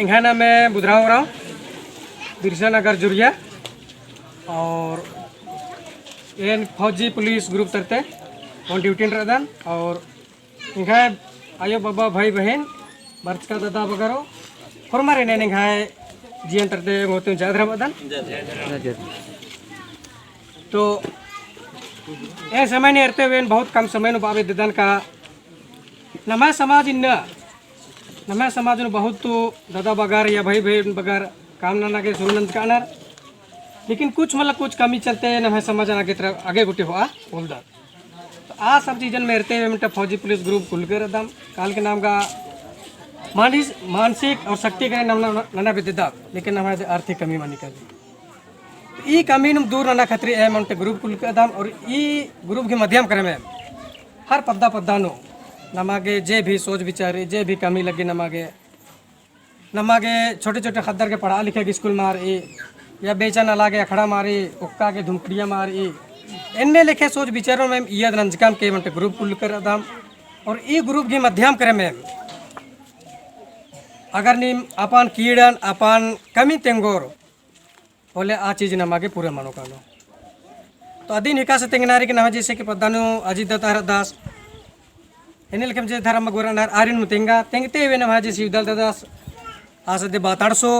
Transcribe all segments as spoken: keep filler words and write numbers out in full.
एंग्है नामे बुधराम उराँव, बिरसा नगर जुरिया, और एन फौजी पुलिस group तरते ओन duty नू रअदन, और एंग्है आयो बाबा भाई बहिन बरचका ददा बगरो होरमारिन एन एंग्है जियन तरते ओंगोतिम जय धर्म अदन। तो ए समय नू एरते हुए बहुत कम समय नू बाबे ददन का नम्है समाज इन्ना, नम्है समाज नू बहुत तो ददा बगर या भाई बहिन बगर काम नना गे सुरु नंजकानर, लेकिन कुछ मतलब कुछ कमी चलते नम्है समाज आगे तरफ आगे गुट्ठी होआ बोलदत। तो आ सब चीजन में एरते हुए मिट्टा फौजी पुलिस group कुल्लकर रअदम, काल के नाम का मानिस-, मानसिक और शक्ति के नाम नना बेद्ददत, लेकिन नम्है आर्थिक कमी मनी का ई कमी नुम दूर नना खतरी एम ओन्टे group कुल्लकदम और ई group के माध्यम करे में हर पद्दा पद्दा नू नमा गे जे भी सोच विचार, जे भी कमी लग्गी नमा गे, नमा गे छोटे छोटे ख़द्दर के पढ़ा लिखा गे school मारई, या बेचा नला गे अखड़ा मारई, ओक्का गे धुमकड़िया मारई, एन्ने लेखे सोच विचार में इयद नंजकम के ओन्टे group कुल्लकदम। और ई group के माध्यम करे में अगर नीम अपन कीड़न, अपन कमी तेंगोर होले आ चीज नमा गे पूरा मनो कालो। तो अदिन हिका से तेंगना रई कि नम्है जैसे कि पद्दा नू अजीत ददा रअदस, एन्ने लेखे जे धर्म गुरु नर आरिन नू तेंगा, तेंगते हुए नम्है जे शिवदल ददस, आस दे बात अड़सो,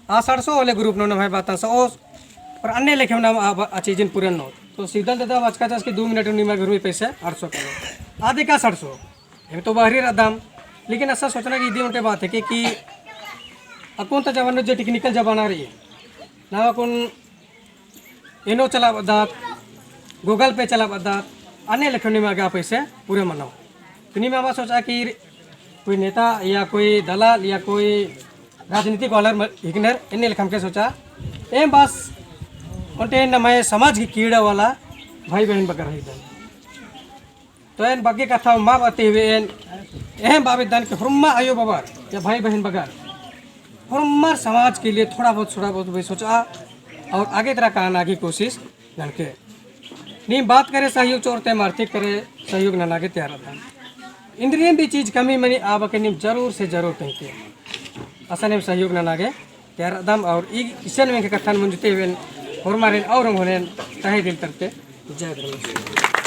आस अड़सो होले group नू नम्है बात अड़सो ओस, और अन्ने लेखे नाम आ, आ चीजन पूरा ननो। तो शिवदल ददा बचका चास कि दो मिनट नू निमा गे हुरमी पैसे अड़सो कालो। आदि का अड़सो? एम तो बहरी रअदम, लेकिन असा सोचना कि इदी ओन्टे बात है कि, कि अक्कुन ता जमाना जे technical जमाना रई, ना अक्कुन एनो चलाबअदत, Google Pay चलाबअदत, अन्ने लेखे निमा गे आ पैसे पूरे मनो। तो निमा बआ सोचा कि कोई नेता या कोई दलाल या कोई राजनीतिक वाला म-, हिकनर, एन्ने लेखे हमके सोचा, एम बस ओन्टे नम्है समाज की कीड़ा वाला भाई बहिन बगर हिकदन। तो एन बग्गे कत्था मा बअते हुए एन एहम बाबे दन के होरमा आयो बबर या भाई बहिन बगर होरमर समाज के लिए थोड़ा बहुत, थोड़ा बहुत भी सोचा और आगे तरा काना की कोशिश ननके। नीम बात करे सहयोग चोरते, आर्थिक करे सहयोग नना गे तैयार रअदन। इन्द्रियम भी चीज कमी मनी आबके नीम जरूर से जरूर तेंगके। असन एम सहयोग नना गे तैयार रअदम और ई इसन में के कत्थन मुंजते हुए होरमारिन और ओंगोन तहे दिल तरते जय धर्मेश।